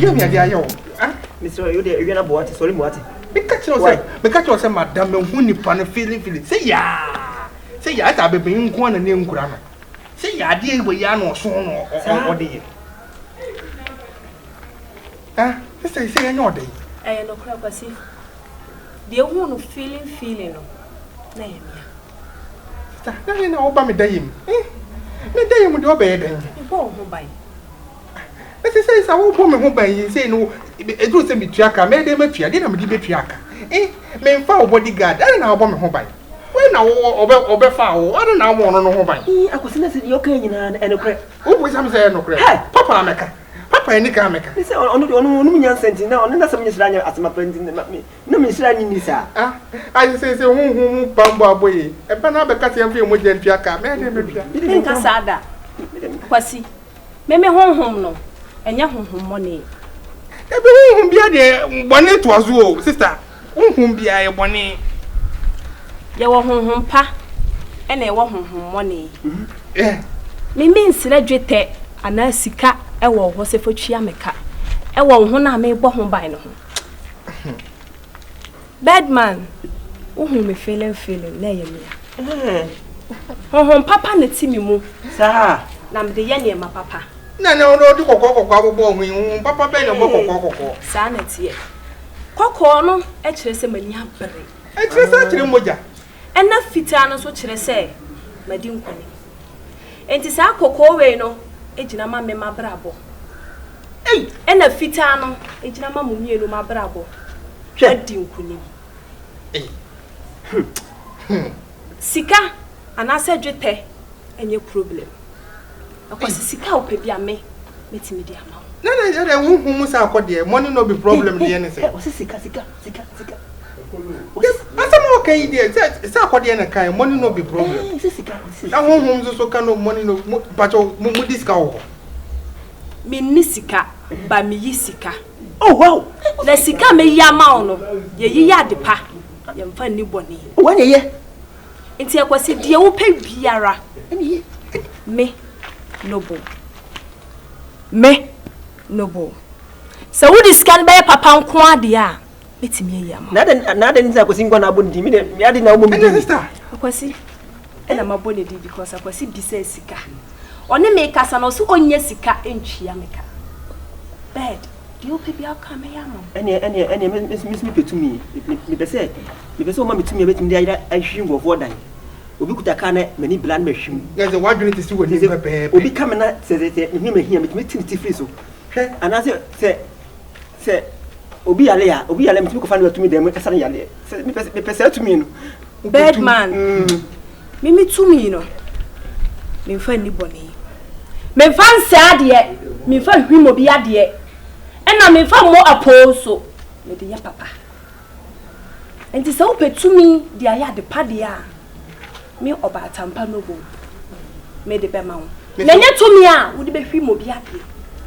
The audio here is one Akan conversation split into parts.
Deɛ ne adeɛ ayɛ wo? Ah? Mesrɛ wo deɛ ewia no abɔ wate, sɔre mu wate. Meka kyerɛ wo sɛ, meka kyerɛ wo sɛ madam mahu nipa no feeling feeling sɛ yaa, sɛ yaa sɛ abɛbɛn nko ara na ne nkura no. Sɛ yaa adeɛ wɔ yi ara na ɔso no ɔde yɛ. Ah, sɛ sɛ yɛnyɛ ɔdɛn? Ɛyɛ nokorɛ Kwasi. Deɛ wohuu no feeling feeling no, na ɛyɛ mea. Sista, na dɛn na woba me dayɛ mu? Eh, me dayɛ mu deɛ wobɛyɛ dɛn? Mebɔ wo ho ban. Na sesei sɛ wobɔ me ho ban yi, sei no, ɛduru sɛ metua ka a, mɛyɛ dɛn matua? Deɛ na mede bɛtua ka? Eh, memfa wo bodyguard, adɛn na wobɔ me ho ban? Wei na wo, ɔbɛ, ɔbɛfaa wo, adɛn na wobɔ ɔno no ho ban? Eh, Akwasi, na sɛ deɛ ɔka yi nyinaa no, ɛyɛ nokorɛ? Wobisa me sɛ ɛyɛ nokorɛ? Hɛ! Papa na mɛka. Papa ani ka mɛka. Ne sɛ ɔno deɛ ɔno ɔnom nyansa nti na ɔno n'asɛm nyɛ sra nyɛ asɛm apa nti na me na me nsra nyi ni saa. Ah ayɛ sɛ sɛ honhom mu banbɔ abɔ yi ɛba na abɛka sɛ yɛmfa yɛn mogya ntua ka a mɛyɛ dɛn matua. Menka saa da Kwasi, me me honhom no ɛnyɛ honhommɔne. Dabi honhom biara deɛ bɔne toa so o sister. Honhom biara yɛ bɔne. Yɛwɔ honhom pa ɛna yɛwɔ honhom mmɔne. Me mensrɛ dwetɛ anaa sika wɔ wo hɔ sɛ fa tua me ka wɔ wo ho no a merebɔ ho ban no ho. Birdman, wohuu me feeling feeling na ɛyɛ me ya. Honhom papa na ɛte me mu na mede yɛ nneɛma papa. Na na ɔde kɔkɔɔ kɔkɔɔ abobɔ ho yi, honhom papa bɛn na ɛbɔ kɔkɔɔ kɔkɔɔ? Saa na ɛteɛ. Kɔkɔɔ no kyerɛ sɛ m'ani abere. Ɛkyerɛ sɛ akyerɛ mogya. Ɛna fitaa no nso kyerɛ sɛ madi nkonim. Enti saa kɔkɔɔ wei no gyina ma me m'abrabɔ. Ɛna fitaa no gyina ma mo mmienu m'abrabɔ. Madi nkonim. Sika anaasɛ dwetɛ nyɛ problem. Akwasi sika a wopɛ bi a me mɛtumi de ama wo. Na na yɛ dɛ honhom mu saa kɔ deɛ money no be problem deɛ ne sɛ. Ɔsi sika sika sika sika. Asɛm a ɔka yi deɛ sɛ sɛ akɔdeɛ na kae money no be problem. Ɔsi sika. Na honhom nso so ka no money no mo mpakyɛw mo mo di sika wɔ hɔ. Me nni sika but me yi sika. Oh wow. Na sika a mɛyi ama wo no yɛyi yɛ ade pa yɛnfa nni bɔne. Oh ɛna ɛyɛ. Nti Akwasi deɛ wopɛ biara me noble me noble sɛ wode sika no bɛyɛ papa nko ara deɛ a mɛtumi ayi ama wo. Na adɛn nti na Akwasi nko na abɔ ne din me deɛ me ade na wobɔ me din. Akwasi ɛna mabɔ ne din because Akwasi bisaa sika ɔne me kasa no ɔse ɔnnya sika ntua me ka bed Deɛ wopɛ biara woka a mɛyɛ ama wo. Ɛnneɛ, ɛnneɛ, ɛnneɛ, me, me nso, me nso mepɛ tumi. Me, mepɛ sɛ, mepɛ sɛ wɔma me tumi a mɛtumi de ayera ahwiri nkurɔfoɔ dan. Obi kuta kaa na m'ani bla na mahwim. Na sɛ w'adwene te sɛ w'anim pɛpɛɛpɛ. Obi ka me na sɛ, sɛ, sɛ mehu mahia, metumi te ne ti firi so. Hwɛ. Anaasɛ sɛ, sɛ obi yare a, obi yare a, metumi kɔfa no atumi dan mu ɛsa no yareɛ. Sɛ, mepɛ, mepɛ saa tumi no. Birdman, me me tumi no, memfa nni bɔne. Memfa nsɛe adeɛ, memfa nhwim obi adeɛ, ɛna memfa mmɔ apoo nso, mede yɛ papa. Enti sɛ wopɛ tumi de ayɛ ade pa deɛ a, me Ɔbaatampa Noble, mede bɛma wo. Na ɛnyɛ tumi a wode bɛhwim obi adeɛ,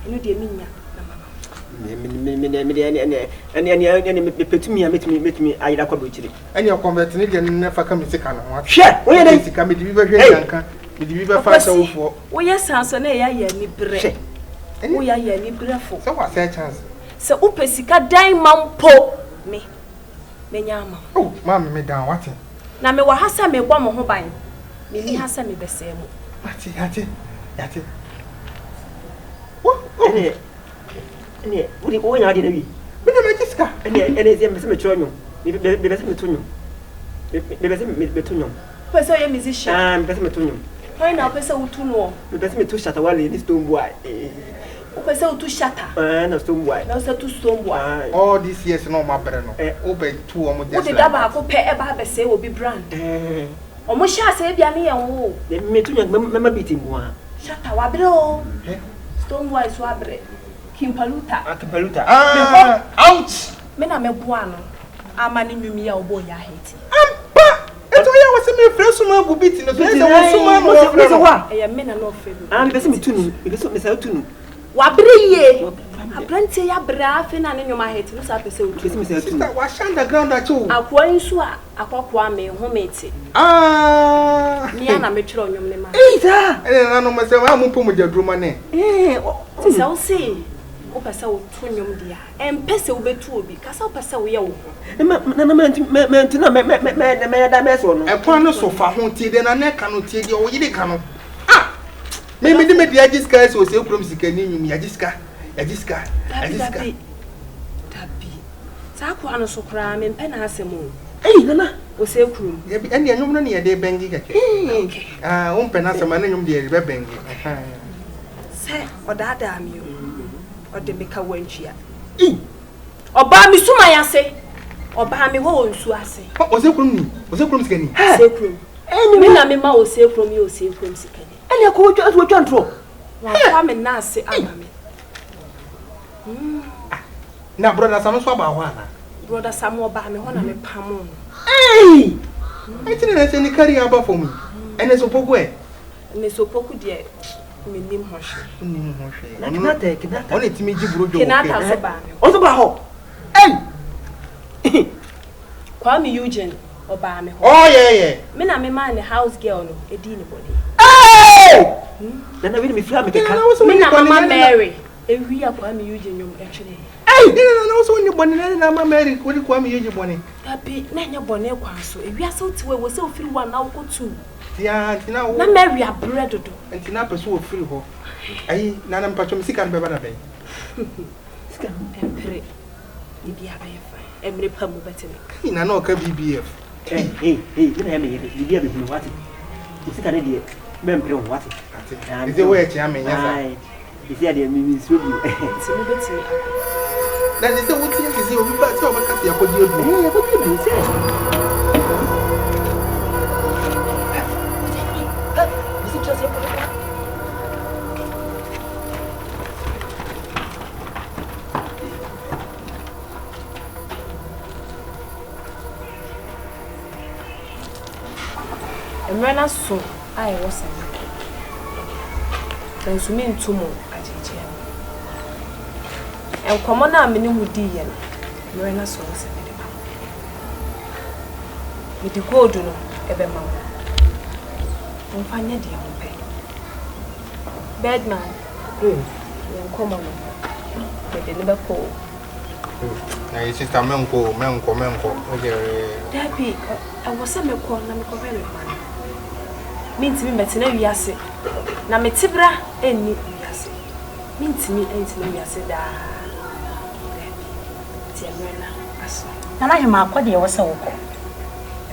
ɛno deɛ mennya na mama wo. Me, me, me, me, me deɛ, ɛne, ɛne, ɛne, ɛne, mepɛ tumi a mɛtumi, mɛtumi ayera akɔ aburokyire. Ɛnneɛ convert ne deɛ no na fa ka me sika no ho. Hwɛ! Woyɛ dɛn? Sika mede bi bɛhwɛ nyanka, mede bi bɛfa ahyɛwofoɔ. Akwasi, woyɛ saa nso na ɛyɛ ayɛ aniberɛ. Hwɛ! Woyɛ ayɛ aniberɛfo. Sɛ wasɛe chance. Sɛ wopɛ sika dan ma mpo me, mɛnya ama wo. Oh, maame me dan wate. Na mewɔ ha sɛ mebɔ mo ho ban, menni ha sɛ mebɛsɛe mo. Mate, yate, yate. Wo, oh. Ɛnneɛ. Ɛneɛ wode woanya adeɛ no awie. Me na magye sika. Ɛneɛ ɛneɛ sɛ mepɛ sɛ metwerɛ nnwom. Mepɛ sɛ meto nnwom. Mepɛ sɛ meto nnwom. Wopɛ sɛ woyɛ musician? Ah, mepɛ sɛ meto nnwom. Hwan na wopɛ sɛ wotu noɔ? Mepɛ sɛ meto Shatta Wale ne Stonebwoy. Wopɛ sɛ wotu Shatta? Ah, na Stonebwoy. Na wopɛ sɛ tu Stonebwoy. Ah. All these years na wɔn abrɛ no, wobɛ tu wɔn just like that. Wode da baako pɛ ɛba abɛsɛe obi brand. Wɔn hyɛ aseɛ ebia ne yɛn wo o. Meto nnwom mɛma beat nko ara. Shatta wabrɛ o. Stone boy so abrɛ. Kimpaluta. Ah Kimpaluta. Ah ouch. Me na me boa no ama ne nwom yi a ɔbɔɔ yi ahiti. Ampa! Enti ɔyɛ a wɔse me frɛ suma agu beat no so, ɛyɛ sɛ wo suma na wɔfrɛ no. Ɛyɛ me na na ɔfrɛ me. Ah mepɛ sɛ metu no, mepɛ sɛ mesan tu no. Wabrɛ yie. Abranteɛ yi abrɛ a afei na ne nwom ahiti no saa pɛ sɛ wotu no. Sister wahyɛ underground akyɛ o. Akoa yi nso a Akwakoa me home te. Ah. Me ara na me twerɛ nnwom no ma. Ei saa. Ɛne nananom sɛ a mo mpɛ mogya duro ma ne. Te sɛ wo se Wopɛ sɛ woto nnwom deɛ a, ɛmpɛ sɛ wobɛtu obi. Ka sɛ wopɛ sɛ woyɛ wo ho. Nana mantu na mɛyɛ da mɛsɔ no. Ɛkwan no so fa ho tie deɛ Nana ɛka no tie deɛ ɔyere ka no. Ah! Me mede me deɛ agye sika ɛsɛ ɔsɛ kurom sika ni nnwom yɛagye sika yɛagye sika yɛagye sika. Dabi dabi dabi saa akoa no so koraa mempɛ n'asɛm o. Ei Nana! Ɔsɛ kurom. Dabi ɛndeɛ nnwom no ne yɛde bɛnge kɛkɛ. Okay. Ah wompɛ n'asɛm a ne nnwom deɛ yɛde bɛbɛnge. Sɛ ɔdaadaa me o, ɔde me ka wantua. Ei! Ɔbaa me suman ase, ɔbaa me hɔ wɔ nsuo ase. Ɔsɛ kurom ni, ɔsɛ kurom sikani. Ɔsɛ kurom. Me na mema ɔsɛ kurom yɛ ɔsɛ kurom sikani. Ɛne ɛkɔ wɔtwa nso wɔtwa ntorɔ. Wafa me nan ase ama me. Ah, na brɔda Sam nso aba hɔ ana? Brɔda Sam ɔbaa me hɔ na me pamoo no. Ei! Ɛnti na sɛ ne kari aba fam yi, ɛne so poku ɛ? Ne so poku deɛ mennim ho hwee. Wonnim ho hwee. Na Kenata ɛ, Kenata. Ɔno na ɛtumi gye buro dwo wɔ Kenata nso baa me hɔ. Ɔnso baa hɔ. Ei! Kwame Eugene ɔbaa me hɔ. Oh yeah yeah. Me na me maa ne house girl no edii ne bɔne. Hey! Nana wei de me fira me keka. Me na mama Mary ewia Kwame Eugene nwom ɛtwene. Hey! Nana wo sɛ wonni bɔne na na ama Mary wode Kwame Eugene bɔne. Dabi na ɛnyɛ bɔne kwan so. Ewiase wote hɔ ɛwɔ sɛ ofiri hɔ anaa wokɔ tuu. Tia nti na wo. Na Mary abrɛ dodo. Nti na apɛ sɛ ofiri hɔ. Ayi Nana mpatwɔ me sika no bɛba da bɛn? Sika no. Ɛmpere. Biribiara bɛyɛ fine. Mmere pa mu wobɛte me nka. Ei na na ɔka BBF. Hey hey hey me na yɛ me yere biribi a bɛhunu wate wo sika ne deɛ mɛmpere ho wate. Ate ɛsɛ wo ɛkyea me nyɛ saa. Ɛsi adeɛ me nsuro bio. Nti mobɛtumi akɔ. Na ɛsɛ sɛ wotie te sɛ obi ba sɛ ɔbɛka sɛ yɛakɔgye aduro. Ɛɛ yɛakɔgye aduro sɛ. Mmerɛ no aso a ɛwɔ sɛ mekɔ, nanso mentu mo agyegyeɛ no. Nkɔmmɔ no a me ne mo diiɛ no, mmerɛ no aso sɛ mede ma mo. Mede gold no bɛma mo. Momfa nyɛ deɛ mopɛ. Birdman, yɛn nkɔmmɔ no, mede no bɛkɔ o. Na yɛ sista mɛnkɔ o, mɛnkɔ, mɛnkɔ. Wode. Dabi, ɛwɔ sɛ mekɔ na mekɔhwɛ me mma no. Mentumi mmɛtena wiase, na me tebra nni wiase. Mentumi ntena wiase daa. Dabi, nti mmerɛ no aso. Nana Hemaa, kɔ deɛ ɛwɔ sɛ wokɔ.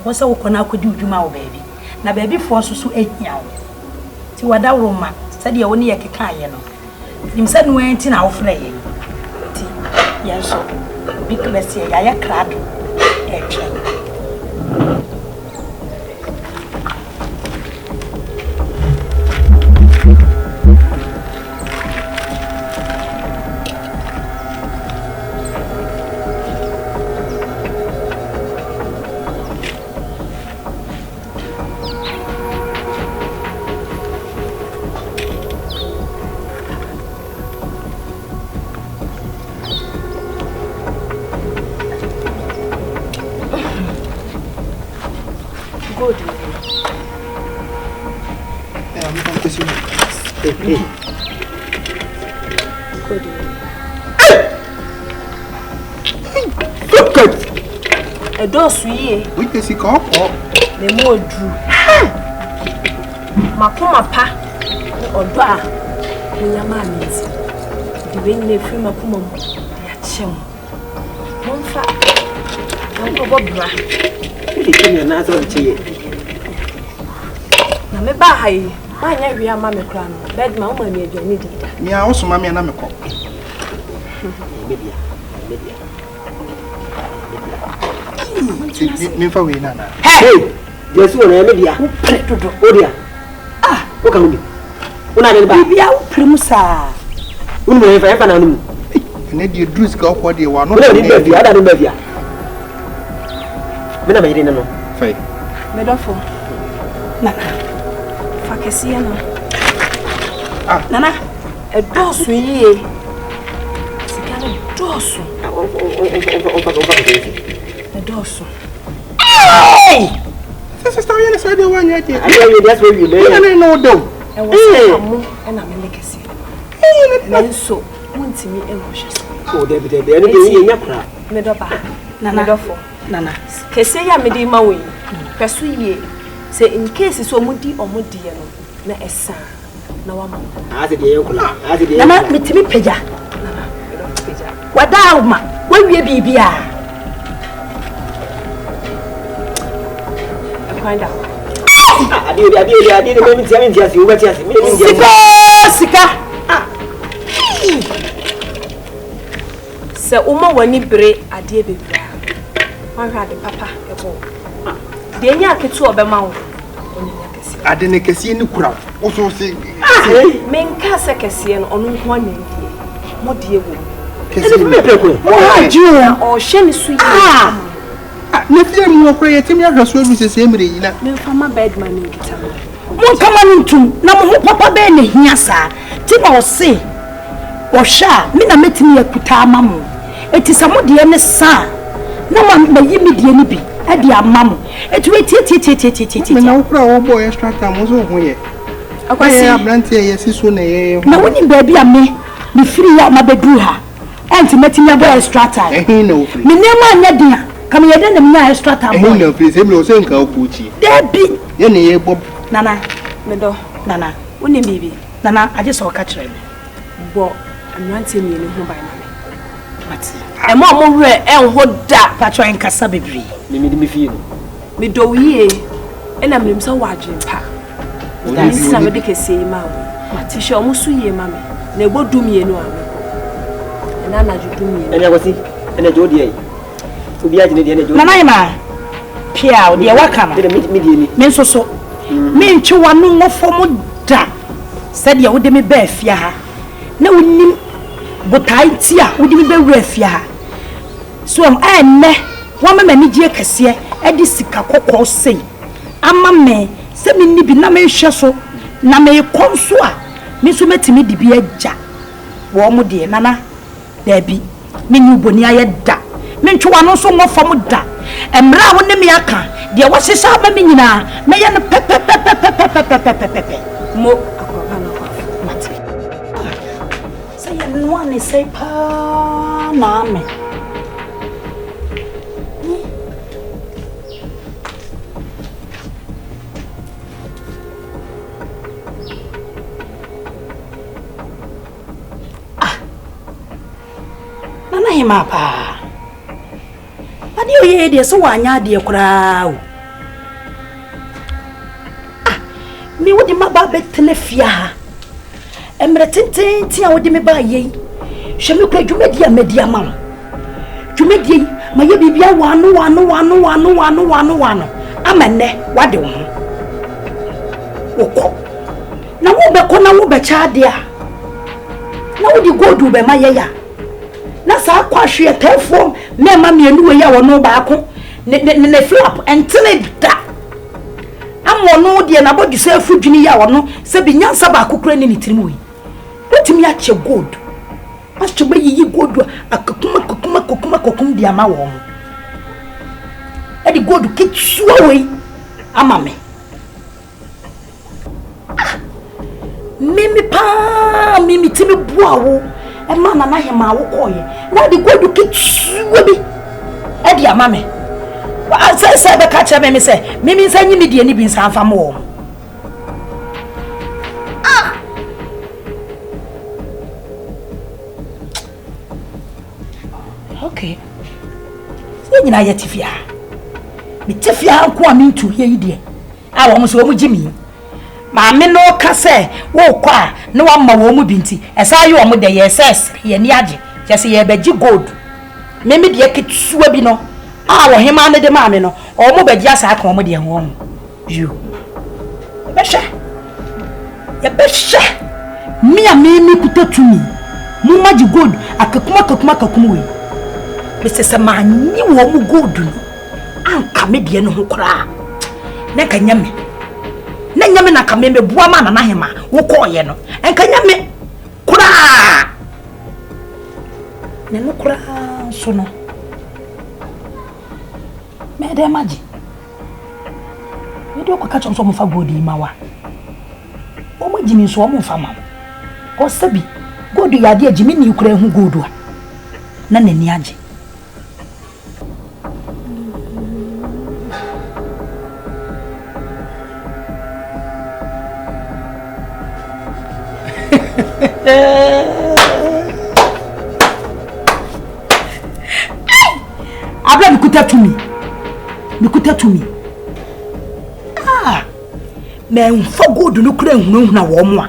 Ɛwɔ sɛ wokɔ na akɔdi wo dwuma wɔ baabi, na baabifoɔ nso so ahia wo. Nti w'adaworoma, sɛdeɛ wo ne yɛ kekaeɛ no, menim sɛ ɛno ara nti na wofrɛɛ yɛn. Nti yɛn nso, obi bɛseɛ, yɛayɛ krado retwɛn. Gold ni. Gold ni. Ɛdɔɔso yie. Wogye sika ɔkɔɔ. Na emu oduru. M'akoma pa ne ɔdɔ a monya maa me nti, mede wei nyinaa firi m'akoma mu de akyɛ mo. Momfa na nkɔbɔ bra. Wode kyɛ me anaasɛ wode kyɛ yɛ? Na mebaa ha yi, woanyɛ hwee amma me koraa no, Birdman, womaa me aduane dii da. Me a wosoma me a na mekɔ. Ɛnyɛ dea, ɛnyɛ dea. Memfa wei no anaa? Hey! Deɛ si wɔ no ɛyɛ me dea. Wopere dodo. Wo dea. Ah! Woka ho bi. Wo na ade no ba. Biribiara wopere mu saa. Wonim ɛyɛ fa ɛfa na wonim. Ɛnɛ deɛ duru sika ɔkɔ deɛ wano. Wo na ɔde ba fie, ada ne ba fie. Me na meyere ne no. Fai. Me dɔfo. Nana. Fa kɛseɛ no. Ah. Nana. Ɛdɔɔso yie. Sika no dɔɔso. Ɛdɔɔso. Hey! Sɛ sista woyɛ ne saa deɛ woanyɛ deɛ. Adeɛ awie deɛ asɛ awie bɛyɛ. Woyɛ ne ne wo dɛw. Ɛwɔ sɛ ka mo ɛna me ne kɛseɛ no ma. Nanso montumi. Wontumi nkɔhwɛ so. Oh, dabi dabi, ɛno deɛ yɛnya koraa. Me dɔba, Nana. me dɔfo. Nana. Kɛseɛ yi a mede ma wo yi, hwɛ so yie. Sɛ in case sɛ ɔmo di ɔmo deɛ no na ɛsa a, na wama wo. Ase deɛ yɛn koraa, ase deɛ yɛn Nana, koraa. metumi pagya. Nana, me dɔfo pagya. Wadaawoma, woawie biribiara. Ɛkwan da hɔ. Ah, adeɛ deɛ adeɛ deɛ adeɛ deɛ mi ntia mi ntia ase, wo bɛ ti ase, mi mi ntia ase. Sika oo, sika. Ah. Sɛ woma w'ani bere adeɛ bebree a, woanhwɛ ade papa ɛbɔ wo. Deɛ ɛnyɛ aketewa a ɔbɛma wo no, ɔno nya kɛseɛ. Ade no kɛseɛ no kura wo, wo so se. Menkaa sɛ kɛseɛ no ɔno nko ara na ɛdie, mo deɛ wɔ mu. Kɛseɛ no. Wo ha adwene o. Na ɔrehwɛ ne so yie ama mo. Ah, na fie mu hɔ koraa yɛtumi ahwɛ so adu sɛsɛɛ mmerɛ yi na. Memfa mma Birdman no nkita no. Monka mo ano ntom, na mo ho papa bɛn na ehia saa? Nti na ɔse, Ɔhwɛ a, me na mɛtumi akuta ama mo. Enti sɛ mo deɛ no sa a, na ma mayi me deɛ no bi de ama mo. Enti wei tiatiatiatiatiatia. Me na wo koraa a wɔbɔɔ extra time wo nso wo ho yɛ. Akwasi. Woyɛ aberanteɛ a yɛsi so na yɛyɛ ho. Na wonim baabi a me mefiriiɛ a mabɛduru ha a nti mɛtumi abɔ extra time? Ɛhe na wofiri? Me nneɛma anyɛ den a, ka meyɛ dɛn na menyaa extra time Ɛhe bɔeɛ? na wofiri? Sɛ mmerɛ sɛ nka wokɔ akyi. Dabi! Yɛn na yɛbɔ. Nana. Medɔ. Nana. Wonim biribi? Nana, agye sɛ ɔka kyerɛ me. Bɔ mmeranteɛ mmienu ho ban ma me. Mate. Ɛmma wɔn werɛ nho da. Pakyɛ nkasa bebree. Me mede me fie no. Medɔ wo yie, ɛna menim sɛ wowɔ adwene pa. Ɛno nti na mede kɛseɛ yi maa wo yi. Mate. Hwɛ wɔn so yie ma me. Na ɛbɔ dumienu a, mɛkɔ. Ɛnnɛ anadwo dumienu. Ɛnna Kwasi, ɛnna gye wo deɛ yi. Obiara gye ne deɛ, ɛnna gye wo deɛ. Nana Hemaa, Piaw, deɛ woaka no, me nso so, mentwe w'ano ngɔ fam da sɛdeɛ wode me baa fie ha, na wonim botae nti a wode me bɛwuraa fie ha. So wahu? A ɛnnɛ, woama me anigyeɛ kɛseɛ de sika kɔkɔɔ sei ama me sɛ menni bi na menhwɛ so, na merekɔ nso a, me nso mɛtumi de bi agya wɔn deɛ. Nana. Dabi, merenyi wo boniayɛ da, Mentwe w'ano nso mmɔ fam da. Mmara a wo ne me aka, deɛ woahyehyɛ ama me nyinaa, mɛyɛ no pɛpɛpɛpɛpɛpɛpɛpɛpɛ. Mo akorɔba no akwafo. Mate. Sɛ yɛnoa ne sɛn paa na ame. Ah! Nana Hemaa paa. Adeɛ a ɔyɛɛ deɛ sɛ wanyɛ adeɛ koraa o. Ah! Me wode m'aba abɛtena fie ha. Mmerɛ tententen a wode me baa yei. Hwɛ me kura dwumadie a madi ama wo. Dwumadie yi, mayɛ biribi awano wano wano wano wano wano wano ama nnɛ wade wo ho. Wokɔ. Na wobɛkɔ na wobɛkyɛ adeɛ a, na wode gold bɛma yɛn a, na saa kwahweɛtɛɛfoɔ mmarima mmienu wei a ɔno baako ne ne ne flap ɛntene da ama ɔno deɛ n'abɔdwesɛ afu dwene yi a ɔno sɛbi nyansa baako kura ne ne tirim wei wotumi akyɛ gold ahyɛ bɛyiyi gold akakum akakum akakum akakum de ama wɔn ɛde gold ketewa wei ama me. Ah! Mimi paa, mimi timi boa wo ɛma nana hemaa wo kɔɔyɛ na ɔde gold ketewa bi ɛde ama me. Sɛ sɛ bɛka kyerɛ me me sɛ mimi nsa nyi me deɛ ne bi nsa mfa ma wɔn. Ah! Okay. Yɛn nyinaa yɛte fie ha. Mete fie ha nko a mentu yɛ yi deɛ. A wɔn nso wɔn gye mi. Maame no ka sɛ wokɔ a na wama wɔn mu bi nti ɛsan yɛ wɔn dɛ yɛ sɛ ɛsere yɛn ani agye kyerɛ sɛ yɛrebɛgye gold. Me me deɛ ketewa bi no a ɔhemaa no de maa me no wɔn bɛgye asa aka wɔn deɛ ho ho. Yoo. Yɛbɛhwɛ. Yɛbɛhwɛ. Me a me me kuta tumi. Mo ma gye gold akakum akakum akakum wei. Mesɛ sɛ manye wɔn mu gold no. Anka me deɛ no ho koraa na nka nyɛ me na nyɛ me na nka me meboa ma Nana Hema wokɔɔyɛ no nka nyɛ me koraa na ɛno koraa nso no mɛyɛ dɛn magye mede wokɔka kyerɛ sɛ ɔmfa gold yi ma wa wɔn agyi mi nso wɔn mfa ma wo kɔ sɛbi. Gold yɛ adeɛ a gyimini koraa hu gold a, na n'ani agye. Abra mekuta tumi. Mekuta tumi. Ah! Mamfa gold no kura nhunahuna wɔn a,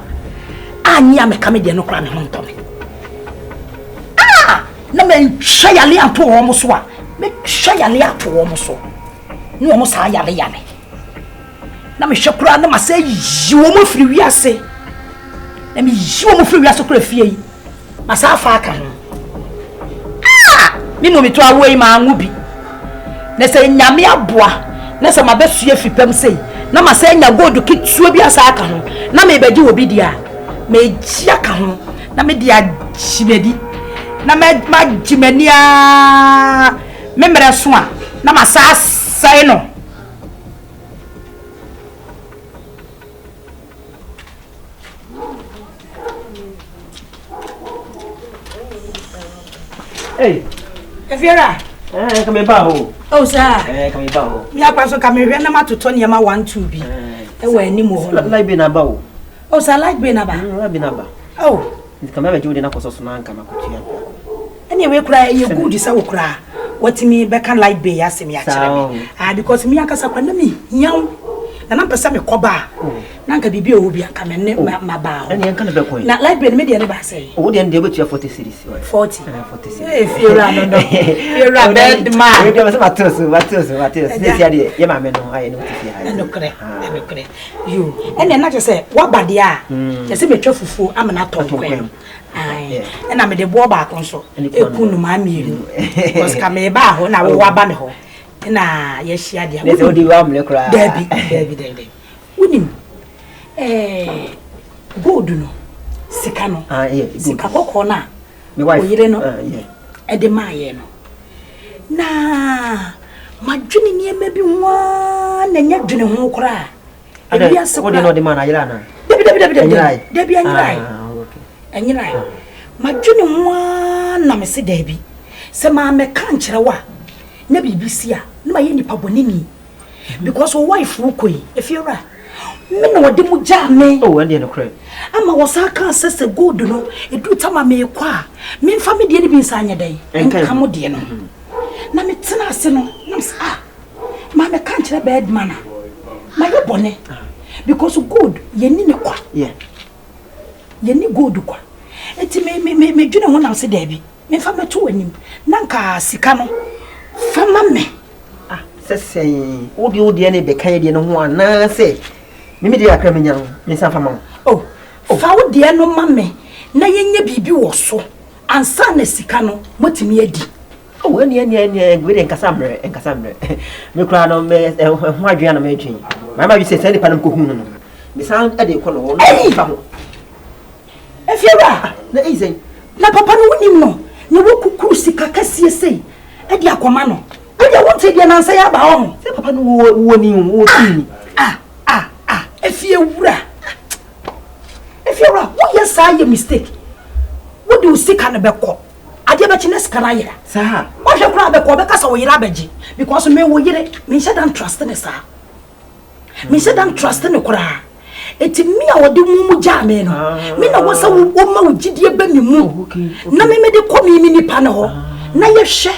anyɛ a meka me deɛ no koraa me ho ntɔ me. Ah! Na mantwa yale anto wɔn so a, mɛtwa yale ato wɔn so. Ne wɔn saa yale yale. Na mehwɛ koraa na masɛ yi wɔn afiri wiase. Na meyi wɔn firi wiase koraa fie yi. Masan afa aka ho. Ah! Me mmom meto awoɔ yi manwo bi. Na sɛ Nyame aboa na sɛ mabɛsua fi pam sei na masan anya gold ketewa bi asan aka ho na merebɛgye wɔ bi deɛ a, megye aka ho na mede agye m'ani na magye m'ani ara me mmerɛ so a na masan asɛe no. Hey. Efiera. Eh, ka me ba ho. Oh, sir. Eh, ka me ba ho. Mi akwa so ka me hwɛ na matotɔ nneɛma one two bi. Eh wɔ anim hɔ. Light bill na ba o. Oh, sir, light bill na ba. Mm, light bill na ba. Oh. Nti ka me abɛgye wo de na kɔsɔ so na anka makotua prɛko. Ɛne wei koraa ɛyɛ good sɛ wo koraa watumi bɛka light bill asɛm yi akyerɛ me. Ah, because me ankasa koraa na mehia wo. Na na mpɛ sɛ mekɔ ba a. Oh. Na anka biribi a ɛwɔ bi anka me ne oh. mabaa hɔ. Ɛne yɛnka no bɛkɔ yi. Na light bill me deɛ ne baa sɛ. Wo deɛ no deɛ wobɛtua 40 series. 40. 40 series. Ee fiewura no no. Fiewura bed man. Wei deɛ sɛ mate so mate so mate so. Sɛ sia deɛ yɛ maame no ayɛ ne wote fie ha. Ɛnokorɛ ɛnokorɛ. Yo ɛne na kyerɛ sɛ waba deɛ a kyerɛ sɛ metwa fufuo amena tɔ nkwan. Ɛna mede boɔ baako nso ɛku nnomaa mmienu. Because ka mebaa hɔ na wowɔ aba me hɔ. Ɛna yɛahyia deɛ. Ne sɛ wode wɔ amene koraa. Dabi dabi dabi. Wonim eh, gold no, sika no, ah, yeah, sika kɔkɔɔ no a wo yere no ah, ɛde maayɛ no. Na madwene nneɛma bi ho ara na ɛnyɛ dwene ho koraa. Ewiase koraa. Wode na ɔde maa no ayera anaa? Dabi dabi dabi dabi. Dabi anyerae. Ah, anyerae. Madwene ho ara na mese dabi. Sɛ maamɛka nkyerɛ wo a, na biribi si a, na mayɛ nipa bɔneni. Because wo wife wo kɔ yi, efiewura, me na ɔde mu gyaa me. Oh, ɛndeɛ nokorɛ. Ama wɔsan kaa sɛ sɛ gold no, ɛduru tam a meekɔ a, memfa me deɛ no bi nsan nyɛ dɛn? Nka mo deɛ no ho. Na metena ase no, na mesɛ, ah, maa mɛka nkyerɛ birdman a, mayɛ bɔne. Because gold, yɛnni ne kwa. Yeah. Yɛnni gold kwa. Enti me, me, me, medwene ho na mesɛ daabi, memfa mɛto w'anim. Na nka sika no, fa ma me. Ah, sɛ sɛn wo deɛ wo deɛ ne bɛka yɛ deɛ no ho anaasɛ me me deɛ kakra menya no me nsa fa ma wo. Oh, oh, fa wo deɛ no ma me na yɛnyɛ biribi wɔ so ansa na sika no moatumi adi. Oh, ɛneɛ ɛneɛ ɛneɛ wei deɛ nkasa mmerɛ nkasa mmerɛ me koraa no me ɛho adwene na medwen mayɛ ma sɛ saa nipa no mekɔhu no no mesan de kɔ no hɔ no fa ho. Efiewura! Na eyi sɛn? Na papa no wonim no na wakukuru sika kɛseɛ sei de akɔma no. Wo deɛ wonte deɛ nansa yi aba hɔ ho. Sɛ papa no wɔ wɔ ni wɔ tumi. Ah ah ah efiewura! Efiewura woyɛ saa yɛ mistake. Wode wo sika no bɛkɔ. Adeɛ bɛkye na sika no ayera. Saa. Woahwɛ koraa bɛkɔ ɔbɛka sɛ wo yere abɛgye because me wo yere menhyɛ da ntrust ne saa. Menhyɛ da ntrust no koraa. Enti me a ɔde mo mu gyaa me no, ah. me na wɔ sɛ woma wo gyidie ba me mu oh, na me mede kɔ me me nipa no hɔ ah. na yɛhwɛ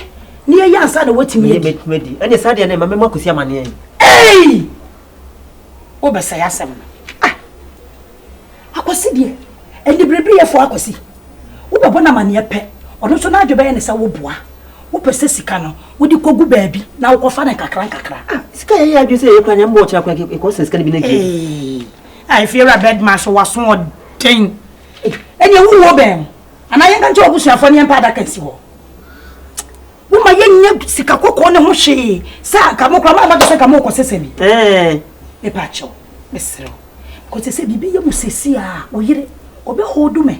na yɛyɛ ansa na watumi adi. Ɛne saa deɛ no ɛma mɛma akɔsi amaneɛ. Ei! Wobɛsɛe asɛm no. Ah! Akwasi deɛ, aniberebereyɛfoɔ Akwasi, wobɛbɔ no amaneɛ pɛ, ɔno nso n'adwe bɛyɛ ne sɛ woboa. Wopɛ sɛ sika no wode kɔgu baabi na wokɔfa no nkakra nkakra. Ah, sika yɛyɛ adwene sɛ yɛyɛ kora nyɛ mbɔ ɔkyena kora ɛkɔ sɛ sika no bi na gye. Ee, ah, efiewura Birdman so waso ɔden. Ɛnneɛ wowuo bɛn ho? Anaa yɛnka nkyerɛ w'abusuafoɔ ne yɛmpa adaka nsi hɔ. Woma yɛnyɛ sika kɔkɔɔ ne ho hwee sɛ anka mo koraa moayɛ mo adwene sɛ anka morekɔ sɛsɛ bi. Mepa kyɛw, mesrɛ wo. Because sɛ biribi yɛ mo sɛsi a, wo yere, ɔbɛ hold me.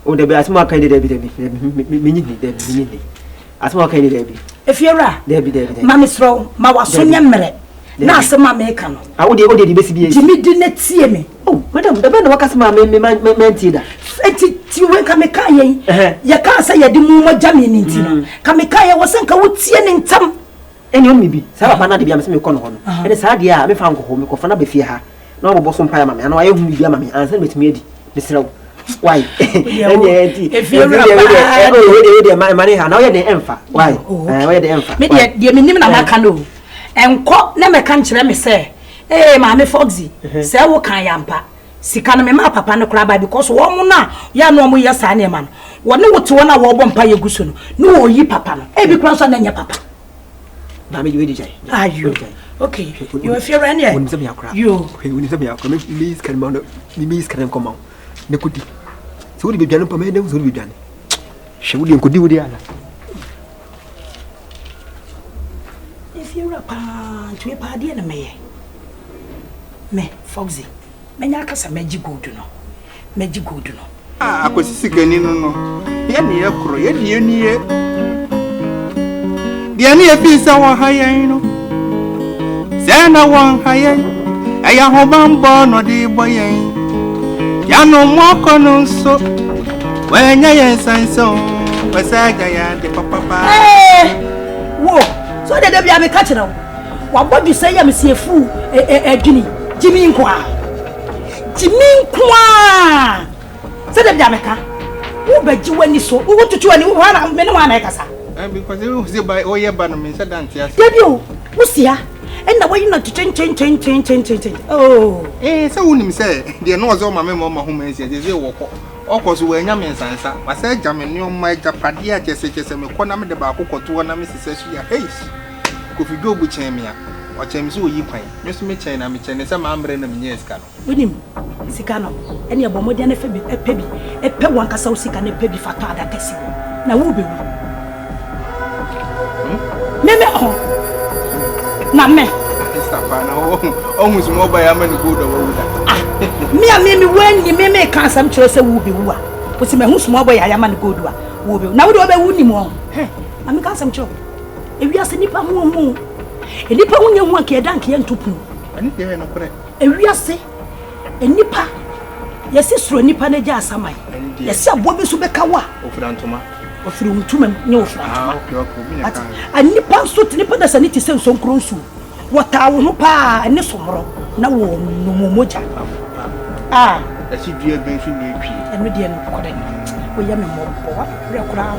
O dabi asɛm a ɔka yi de dabi dabi dabi menyi ni dabi menyi ni asɛm a ɔka yi de dabi. Efiewura. Dabi dabi dabi. Ma mesrɛ wo ma w'aso nyɛ mmerɛ na asɛm a meka no. Ah wo deɛ wo deɛ de besi bi. Gye me di na tie me. Oh madam dabɛn na waka asɛm a me me ma mantie da. Enti ti wei nka meka yɛn. Yɛkaa sɛ yɛde mu mogya me ne nti no. Mm. Ka meka yɛ wɔ sɛ nka wotie ne ntam. Ɛne ɔne me bi. Saa papa no ade bi a mesɛ mekɔ no hɔ no. Ɛne saa deɛ a mefa nkɔ hɔ mekɔfa no aba fie ha. Na wabɔbɔ so mpaeɛ ama me anaa wayɛ ho biribi ama me ansa na matumi adi. Mesrɛ wo. Why? Ɛne ɛnti. Wei deɛ ɛma ne ha na woyɛ den ɛmfa. Why? Woyɛ den ɛmfa. Me deɛ deɛ menim na maka no. Ɛnkɔ na mɛka nkyerɛ me sɛ ee maame Foxy sɛ wo kan yɛ ampa. Sika no memaa papa no koraa bae because wɔn no a yɛ a na wɔn yɛ saa nneɛma no wɔne wo te wɔn a wɔrebɔ mpa yɛ gu so no ne wɔyi papa no ebi koraa nso a na nyɛ papa. Maame yi wei gyae. Ayo okay yo efie wura ne yɛ. Wɔnim sɛ meyɛ akora. Yo. Wɔnim sɛ meyɛ akora me me sika no ma no me me sika no nkɔma wo ne kodi sɛ wode bɛdwane mpa mɛyɛ dɛ sɛ wode bɛdwane hwɛ wode nkɔdi wode ana. Efie wura paa nti wei paa deɛ na mɛyɛ me Foxy. Mɛnya aka sɛ mɛgye gold no, mɛgye gold no. Ah, Akwasi sikani no no, yɛ ne yɛ koro, yɛ deɛ nie. Deɛ ne yɛfii sɛ wɔha yɛn no, sɛ na wɔnha yɛn, ɛyɛ ahobanbɔ na ɔde bɔ yɛn. Yɛanom akɔ no nso, wɔanya yɛn nsansɛ o, wɔsɛ agya yɛn ade papapa. Ee, wo, so dede bia meka kyerɛ wo. Wabɔ dwesɛ yi a mesi afu adwini. Gyimi nko a. Gyimi nko a. Sɛ da bi a meka. Wo bɛgye w'ani so. Wo tutu w'ani. Wo hɔ na me ne wɔn na ɛkasa. Because wo sɛ ba ɔyɛ ba no me nhyɛ da nte ase. Dabi o. Wo si ha. Ɛna wɔyi na kyenkyenkyenkyenkyenkyen. Oh. Eh, sɛ wonim sɛ deɛ na ɔsɛ ɔma me ma ɔma ho ma nsia sɛ sɛ wɔkɔ. Ɔkɔ so wɔanya me nsansa. Wasɛ agya me nneɛma agyapadeɛ a kyɛsɛ kyɛsɛ mekɔ na mede baako kɔtoɔ na mesesa so ya. Hey. Kofi Job kyɛn me a, ɔkyɛn me sɛ ɔyi kwan. Me nso mekyɛn no a, mekyɛn no sɛ mammrɛ na menyaa sika no. Wonim, sika no, ɛnneɛ bɔ mmɔden na fa bi, pɛ bi, pɛ w'ankasa wo sika na pɛ bi fa tɔ adaka si hɔ, na worebɛwu. Hmm? Me me ho, na me. Sister paa na ɔhu sɛ ɔba yɛ ama no gold a wawu da. Ah, me a me me w'ani me me ka asɛm kyerɛ sɛ worebɛwu a, wosi mahu small boy a yɛama no gold a worebɛwu. Na wode wobɛwu nim wɔn. Hɛ, ma me ka asɛm kyerɛ wo. Ewiase nnipa ho hu o. Nnipa ho nyɛ hu anka yɛda anka yɛnto pono. Ɛno deɛ ɛyɛ nokorɛ. Ewiase nnipa yɛsi soro nnipa na gya asaman. Yɛsi aboa bi nso bɛka wo a. Ofira ntoma. Ofiri wo ntoma mu nyɛ ofira ntoma. Ah, okay, okay. Nnipa nso te nnipa dasani te sɛ nsonkoro nsuo. Wɔtaa wo ho paa ne somorɔ na wɔnom mogya. Ah. Ɛsi dua bɛn so na etwie? Ɛno deɛ nokorɛ. Woyɛ me mmɔbɔ. Woabrɛ koraa.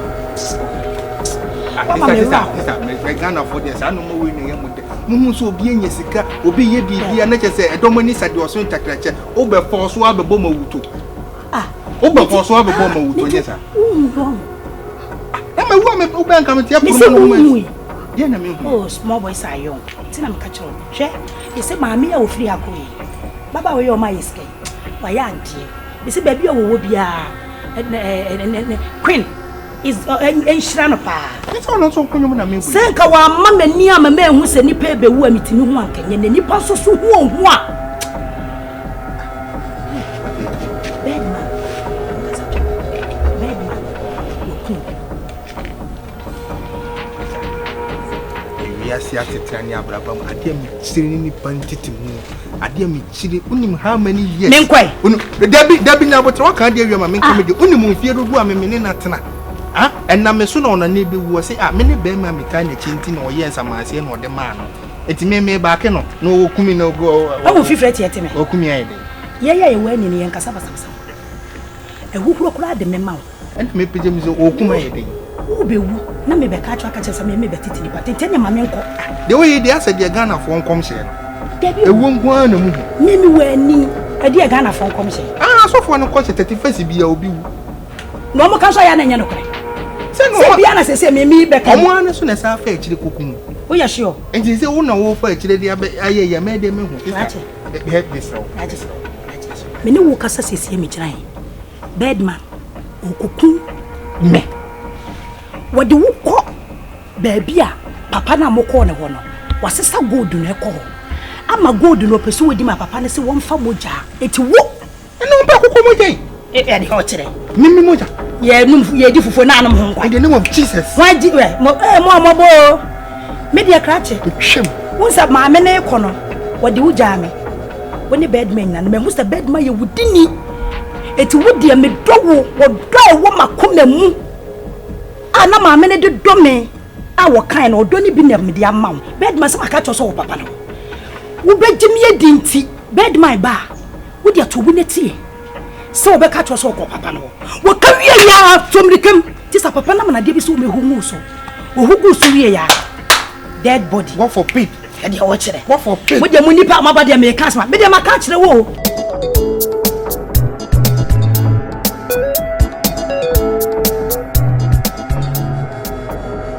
Wama me werɛ aho. Sista, mɛ Ghanafoɔ deɛ saa nneɛma wei na ɛyɛ mo dɛ. Muhu sɛ obi anya sika, obi yɛ biribi a na kyerɛ sɛ ɛdɔm ani sa deɛ ɔso ntakrakyɛ. Wobɛfɔ so abɛbɔ ma wuto. Ah. Wobɛfɔ so abɛbɔ ma wuto nyɛ saa. Wohu wɔn. Na ma wu a wobɛ nka me te ɛpono mu no ho Deɛ na mehu. Oh, small boys are young. Ti na meka kyerɛ wo. Hwɛ, yɛsɛ maame a ofiri ha kɔ yi. Baba wei a ɔma yɛ sika yi, wayɛ adeɛ. Mese baabi a wɔwɔ biara, Queen is nhyira no paa. Sɛ ɔno nso nko nwom na mebu. Sɛ nka wamma m'ani ama manhu sɛ nipa ɛbɛwu a metumi hu anka nyɛ na nipa nso so hu ohu a. Birdman, Birdman, wɔkum. Ewiase asetena ne abraba mu adeɛ a mekyiri ne nipa ntete mu adeɛ a mekyiri wonim how many years menkɔe wonim dabi dabi na abotire waka adeɛ awia ma menka me deɛ wonim mfie dodoɔ a meme ne na tena ah ɛnam me so na ɔnane bɛwu ɔse ah me ne bɛrima a metaa n'akyi nti na ɔyɛ nsamanseɛ na ɔde maa no nti me me baake no na ɔkumi na ɔwɔ fifiri ɛteɛ te me ɔkumi ayɛ dɛn yɛyɛ yɛwɔ ani no yɛnkasa basabasa Ahuhuro koraa de me ma wo. Ɛna mepagya mu sɛ ɔɔkum ayɛ dɛn? Worebɛwu na mebɛka akyerɛ aka kyerɛ sɛ me mebɛtete nipa tenten ne ma menkɔ. Deɛ woyɛ yi deɛ asɛ deɛ Ghanafoɔ nkɔmhyɛ no. Dabi o. Ewuo nko ara na muhu. Me mewɔ ani. Ɛdeɛ Ghanafoɔ nkɔmhyɛ? Ah asɔfoɔ no nkɔmhyɛ 31st biara obi wu. Na wɔn ka nso ayɛ a na ɛnyɛ nokorɛ. Sɛ na Sɛ bia na sɛsɛ me me bɛka. Wɔn ara nso na ɛsan fa akyire kɔkum. Woyɛ sure? Nti sɛ wo na wofa akyire de abɛ ayɛ yi a mɛyɛ dɛn mahu? Krakye. Hɛ mesrɛ wo mesrɛ wo. Me ne wo kasa siesie me gyina he? Birdman, ɔɔkɔku me. Wɔde wo kɔ baabi a papa no a mokɔɔ ne hɔ no, wasesa gold no ɛkɔ hɔ. Ama gold no ɔpɛ sɛ ɔdi ma papa no se wɔmfa mogya. Eti wo! Ɛna ɔmpɛ akokɔ mogya yi. Ɛde ɔkyerɛ. Mimi mogya. Yɛnum yɛdi fufuo na anom ho nkwa. In the name of Jesus. Wɔn agye ɛ mo ɛ mo a mɔbɔ o. Me deɛ krakye. Twam. Wo sɛ maame ne kɔ no wɔde wo gyaa me. Wo ne Birdman nyina no mahu sɛ Birdman yɛ wo dini. Eti wo deɛ medɔ wo ɔdɔ a ɛwɔ m'akoma mu a na maame no de dɔ me a wɔkae no ɔdɔ no bi na mede ama wo. Birdman sɛ maka kyerɛ sɛ wɔ papa no hɔ. Wobɛgye me adi nti Birdman ba a wo deɛ to wo na tie sɛ wɔbɛka kyerɛ sɛ ɔkɔ papa no hɔ. Wɔka wie yɛ a to mmirika mu te sɛ papa no amana adeɛ bi sɛ wɔmɛhu ngu so. Wɔhu gu so wie yɛ a dead body. God forbid. Ɛdeɛ wɔkyerɛ. God forbid. Mo deɛ mo nipa a moaba deɛ meka asɛm a me deɛ maka akyerɛ wo o.